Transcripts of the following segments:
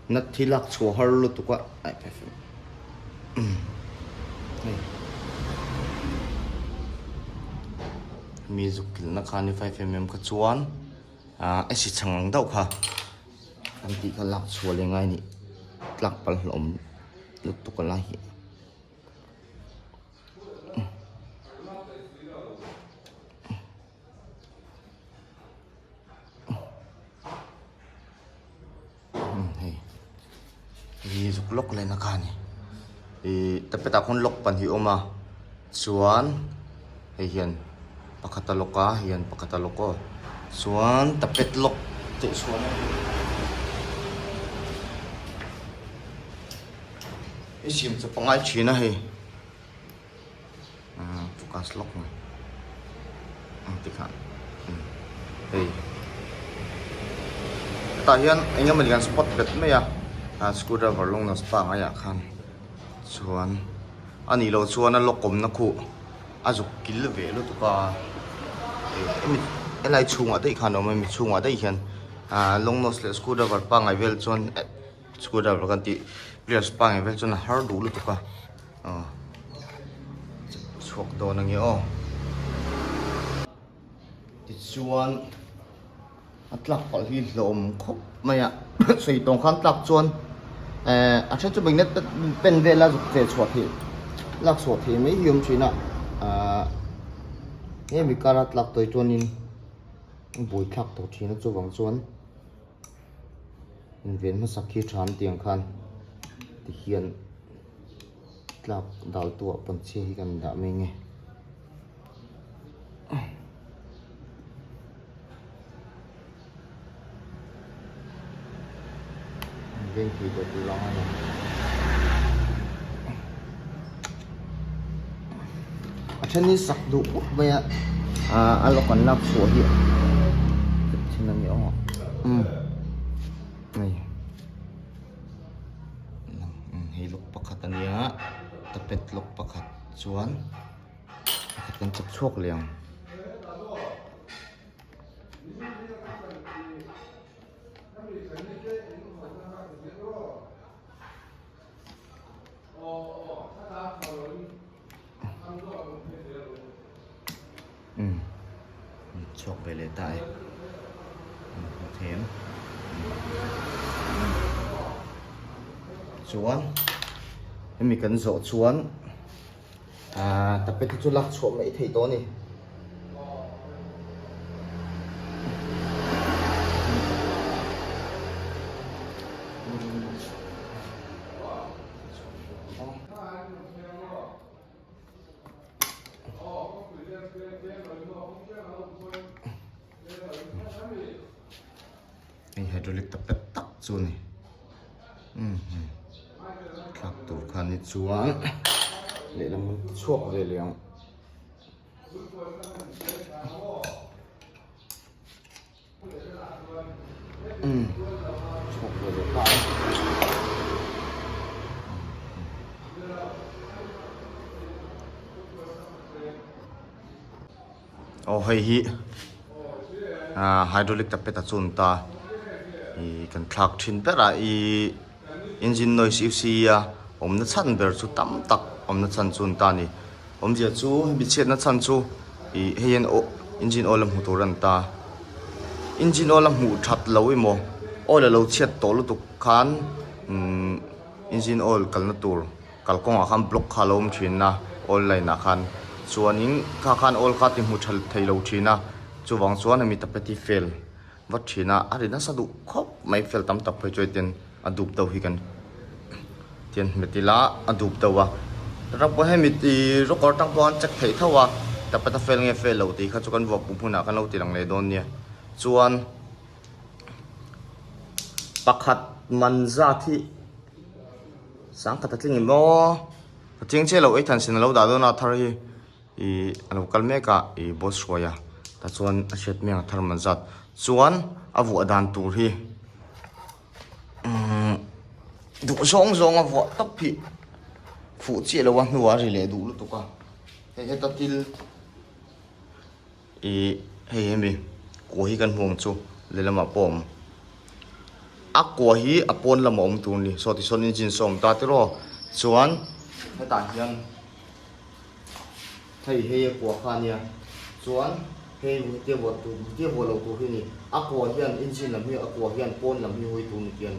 Nut hi lak chhuah har lutuk a hei mi zuk kilhna kha ni 5mm kha chuan ah a si chhang ang deuh kha an tih kha lak chhuah leh ngai a nih tlak palh hlawm lutuk a lai hi. Hei hi zuk lawk leh na kha a ni ih tapet ah khawn lawk pahnih a awm a chuan hei hian pakhat a lawk a hei hian pakhat a lawk aw chuan tapet lawk teh chhuah na i siam chawp a ngai thin a hei. Focus lawk mai ang tikhan hei hetah hian eng emawni kan spot bet mai a ah screw driver lawng nose pangai ah khan chuan a nih loh chuan a lock awmna khuh a zuk kil ve lutuk a hemi helai chhungah daih khan a awm a hemi chhungah daih hian ah long nose leh screw driver pangai vel chuan screw driver kan tih pliers pangai vel chuan a har duh lutuk a. Aw chhuak dawn ange aw tichuan a tlak palh hi hlawm khawp mai a sawi tawng khan tlak chuan eh a then chu magnet pen vel a zuk che chhuah theih lak chhuah theih mai hi a awm thin a ahh hemi kara tlak tawih chuanin a buaithlak tawh thin a chuvang chuan. Inven hmasak hi tha an tih ang khan tihian tlak dal tu ah pawn chhia hi kan dah mai nge. Veng thei tawh tur ang a ni. A then hi sak duh khawp mai a ah a lawk an lak chhuah hi thin a ni aw umm hei hei lawk pakhat a nia tapet lawk pakhat chuan pakhat kan chep chhuak leh ang. Umm chhuak ve leh ta e hmu thei em chuan hemi kan zawh chuan ahh tapet hi chu lak chhuah mai theih tawh a ni. Hei hydraulic tak tak tak chu a ni thlak tur kha ni chuan lehlam an ti chhuak ve leh ang. Chhuak ve leh ta a. Aw hei hi ah hydraulic tapet a chun ta ih kan thlak thin ber a ih engine noise u c a awmna chhan ber chu tam tak awmna chhan chu an ta a ni awmzia chu hemi chhiatna chhan chu ih hei hian aw engine oil a hmu tur a ni ta engine oil a hmuh that lo emaw oil a lo chhiat tawh lutuk khan umm engine oil kalna tur. Kalkawngah khan block kha a lo awm thin a, oil line ah khan chuanin kha khan oil kha ti hmu tha thei lo thin a, chuvang chuan hemi tapeti fel vat thin a, a ri nasa duh khawp mai fel tam tak phei chuan hetiang a dup deuh hi kan tian hmet ila a dup deuh a, ram pawh hemi ih rocker tang pawh an check theih tho a, tapet a fel nge fel lo tih kha chu kan vuak pum hunah khan lo ti lang leh dawn nia, chuan pakhat man zat hi. Sangkhat a tling em aw ka cheng chiah lo ei than sin a lo dah dawn a thar hi ih a lo kal mek a ih boss hruai a tah chuan a hriat miang a thar man zat chuan a vuah dan tur hi umm duh zawng zawng a vuah tawp hi fuh chiah lo a hnuah a ri leh duh lutuk a hei heta thil Ih hei hemi kua hi kan hmu ang chu lehlamah pawh a awm. a kua hi a pawn lamah awm tur a ni saw tisawn engine saw a awm ta tiraw chuan hetah hian hei hei a kua kha a nia chuan hei hetia vuah tur hetia vuah lo tur hi a ni a kua hian engine lam hi a kua hian pawn lam hi hawi tur a ni tian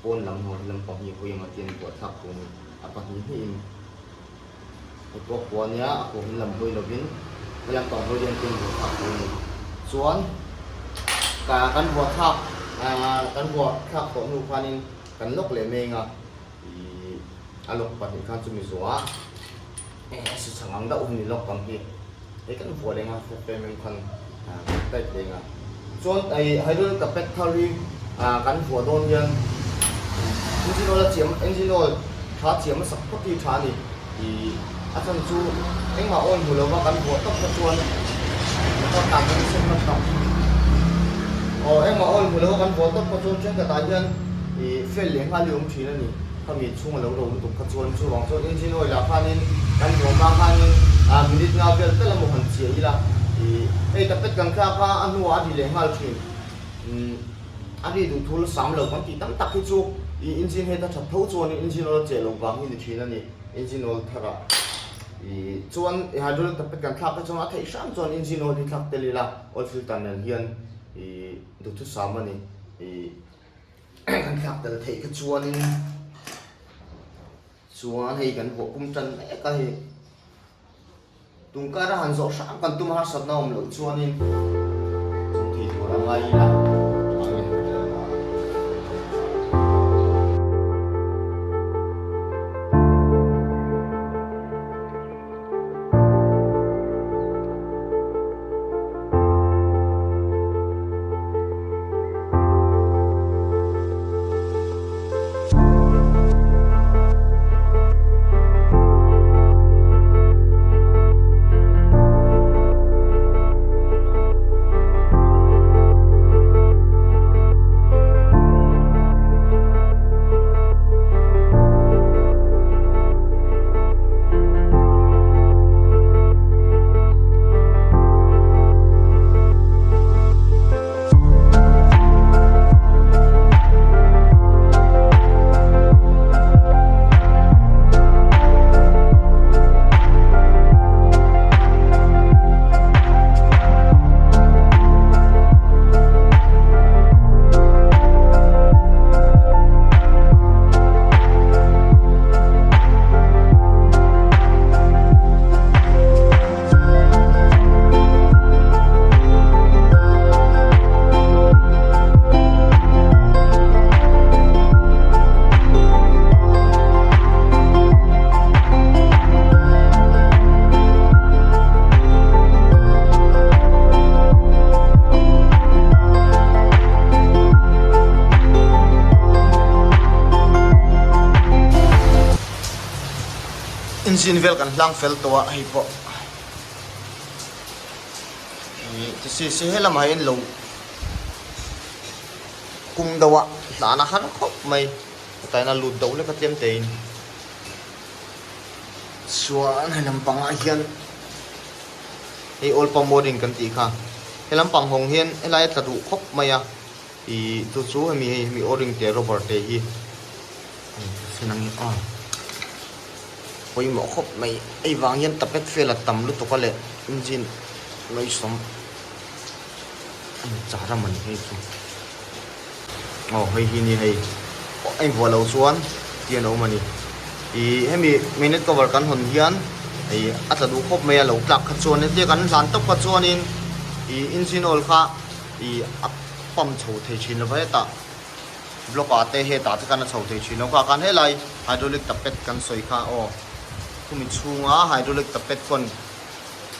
pawn lam haw lampang hi hawi anga tian vuah thlak tur a ni a pahnih hnihin. Hei pawh kua nia a kawm lam hawi lovin he lampang hawi hian tlem vuah thlak tur a ni. Chuan ka kan vuah thlak ah kan vuah thlak tawh hnu khanin kan lawk leh meng a ih a lawk pahnih khan chumi zawhah eh a si chhang ang deuh hi ni lawk ang hi hei kan vuah leh ang a frame em khan ah kan tight leh ang a. Chuan ih hydraulic carpet thar hi ah kan vuah dawn hian engine oil a chiam engine oil tha chiam a sak phawt hi tha a ni ih a chhan chu engmah oil hmu lova kan vuah tawp kha chuan motor tan kan sen hman tak aw engmah oil hmu lova kan vuah tawp kha chuan thenkhatah hian ih fail leh nghal hi a awm thin a ni. Khami chhung a lo ro lutuk kha chuan chuvang chuan engine oil ah khanin kan vuah hma khanin ah minute nga vel tal emaw han chiah ila ih hei tapet kan thlak kha a hnuah a ri leh nghal thin umm a ri duh thul sam lo kan tih tam tak hi chu ih engine head a that tho chuan engine oil a cheh loh vang hi ni thin a ni engine oil thar ah ih chuan hydraulic tapet kan thlak kha chuan a theih hram chuan engine oil hi thlak tel ila oil filter nen hian ih duhthusam a ni ih. Kan thlak tel theih kha chuanin chuan hei kan vuah pum tan mek a hei tungkar a han zawh hrang kan tum harsatna awm loh chuanin chung thei tur a ngai ila. Engine vel kan hlang fel tawh a hei pawh ih ti si si helamah hian lo kum deuh a hlan a har khawp mai hetah hian a lut deuh lek a tlem te in chuan he lampangah hian hei oil pump o ring kan tih kha he lampang hawng hian helai a tla duh khawp mai a ih chu chu hemi hei hemi o ring te rubber te hi. Pawimawh khawp mai hei vang hian tapet vel a tam lutuk a leh engine ngaihsawm char a mawni hei chu aw hei hi ni hei a invuah loh chuan tian a awm a ni ih hemi magnet cover kan hawn hian ih a tla duh khawp mai a lo tlak kha chuan hetia kan hlan tawp kha chuanin ih engine oil kha ih a pump chho thei thin lo va hetah. Block ah te hetah te khan a chho thei thin lo kha khan helai hydraulic tapet kan sawi kha aw khumi chhunga hydraulic tapet khawn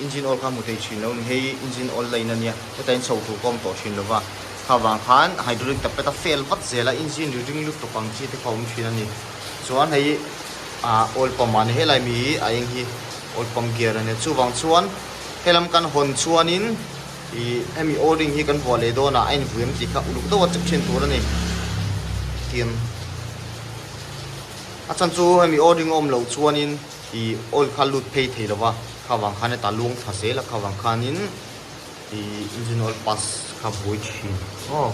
engine oil kha hmu thei thin lo ni hei engine oil line ania hetah hian chho tur ka awm tawh thin lova kha vang khan hydraulic tapet a fail vat zel a engine ri ring lutuk ang chi te kha a awm thin a ni chuan hei ah oil pump ah ni helai mi a eng hi oil pump gear ania chuvang chuan helam kan hawn chuanin. Ih hemi o-ring hi kan vuah leh dawn a, a invui em tih kha uluk deuh a check thin tur a ni. Tiang a chhan chu hemi o-ring a awm loh chuanin ih oil kha lut phei thei lo va, kha vang khan heta luang thla zel a, kha vang khanin ih engine oil pass kha buai thin aw.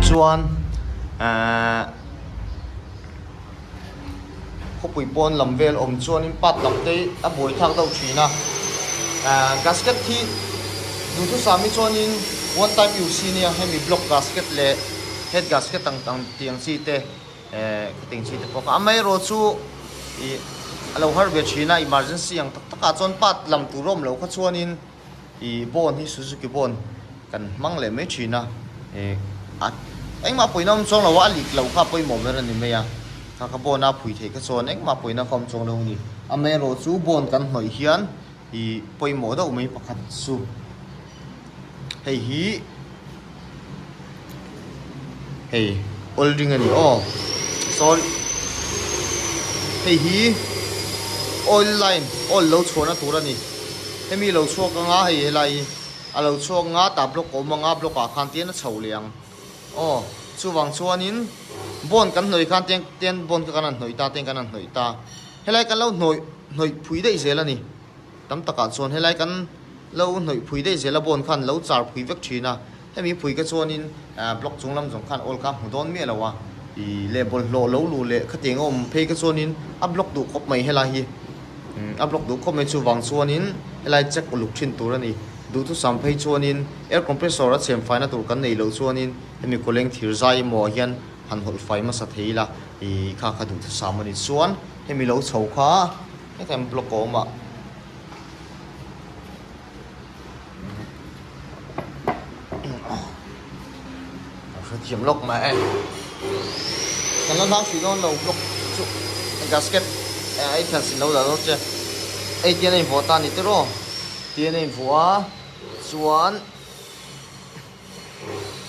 Chuan ehh khawpui pawn lam vel awm chuanin part lam te a buai thlak deuh thin a ehh gasket hi duhthusam hi chuanin one time use hi nia hemi block gasket leh head gasket ang ang tiang chi te ehh khatiang chi te pawh kha amaherawh chu ih a lo har ve thin a emergency ang tak takah chuan part lam tur a awm loh kha chuanin Ih bone hi Suzuki bone kan hmang leh mai thin a, ih a engmah pawina awm chuang lo a, a lik loh kha a pawimawh ber a ni mai a, kha ka bone a phui theih kha chuan engmah pawina kha awm chuang lo a ni. Amaherawh chu bone kan hnawih hian ih pawimawh deuh mai pakhat chu hei hi hei oil ring a ni aw sorry hei hi oil line oil lo chhuahna tur a ni. Hemi lo chhuak anga hei helai hi a lo chhuak anga tah block a awm anga block ah khan tian a chho leh ang aw chuvang chuanin bond kan hnawih khan tiang tian bond kha kan han hnawih ta tiang kan han hnawih ta helai kan lo hnawih hnawih phui daih zel a ni tam takah chuan helai kan lo hnawih phui daih zel a bond khan lo char phui vek thin a hemi phui kha chuanin ah block chung lam zawng khan awl kha a hmu dawn miah lo a ih leh bawlhhlawh lo luh leh khatiang a awm phei kha chuanin a block duh khawp mai helai hi. A block duh khawp mai chuvang chuanin helai check uluk thin tur a ni. Duhthusam phei chuanin air compressor a chhem faina tur kan neih loh chuanin hemi kawleng thir zai emaw ah hian han hawlh fai hmasa thei ila ih kha kha duhthusam a ni. Chuan hemi lo chho kha hetah hian block a awm a. A hrethiam lawk mai e. Kan la hnang hrih dawn lo block chu gasket eh ei thian sin lo dah dawn che. Ei tian a invuah ta a ni tiraw? Tian a invuah a chuan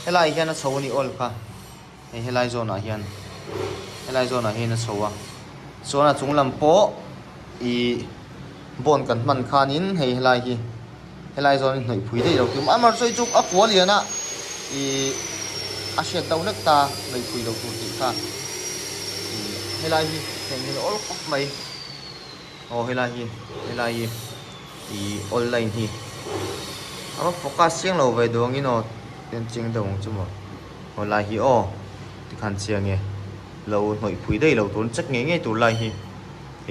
helai hian a chho a ni awl kha. Hei helai zawnah hian helai zawnah hian a chho a chuan a chung lam pawh ih bond kan hman khanin hei helai hi helai zawn hi hnawih phui daih lo tum a mar sawi chu a kua lian a ih a hriat deuh hlek ta hnawih phui lo tur tih kha ih helai hi heng hi a awl khawp mai aw helai hi helai hi ih online hi a va focus chiang lo ve duh angin aw en chiang deuh ang chu maw. Aw lai hi aw tikhan chiang e lo hnawih phui daih lo tur check ngei ngei tur lai hi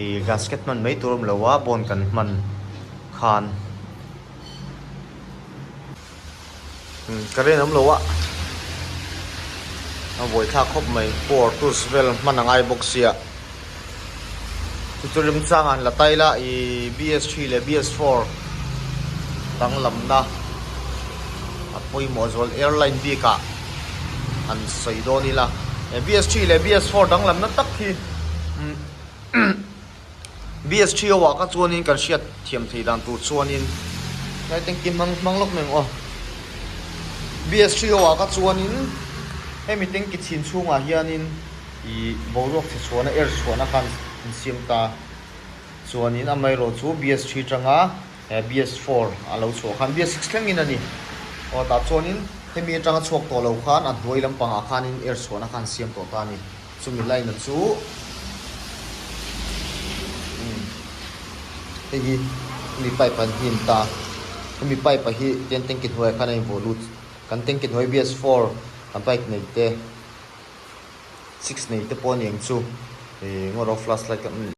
ih gasket hman mai tur a awm lo a bond kan hman khan umm current awm lo a a buai thlak khawp mai power tools vel hman a ngai bawk sia chu chu remchang ah an la tai la ih BS3 leh BS4 danglamna a pawimawh zual airline bik ah han sawi dawn ila he BS3 leh BS4 danglamna tak hi BS3 ho ah kha chuanin kan hriat thiam thei dan tur chuanin tlai tanki hmang hmang lawk mai ang aw BS3 ho ah kha chuanin hemi tanki chhin chhungah hianin Ih boruak chhe chhuahna air chhuahna khan an siam ta. Chuanin amaherawh chu BS3 atanga BS4 a lo chhuah khan BS6 thlengin a ni. Aw tah chuanin hemi atanga chhuak tawh lo khan a hnuai lampangah khanin air chhuahna khan siam tawh ta a ni. Chumi line-a chu umm hei hi hemi pipe an hnim ta. Hemi pipe-a hi tian tanki hnuaiah khan a invuah lut. Kan tanki hnuai BS4 kan pipe nei te. 6 nei te pawh a ni ang chu ih ngaw rawh flashlight kan.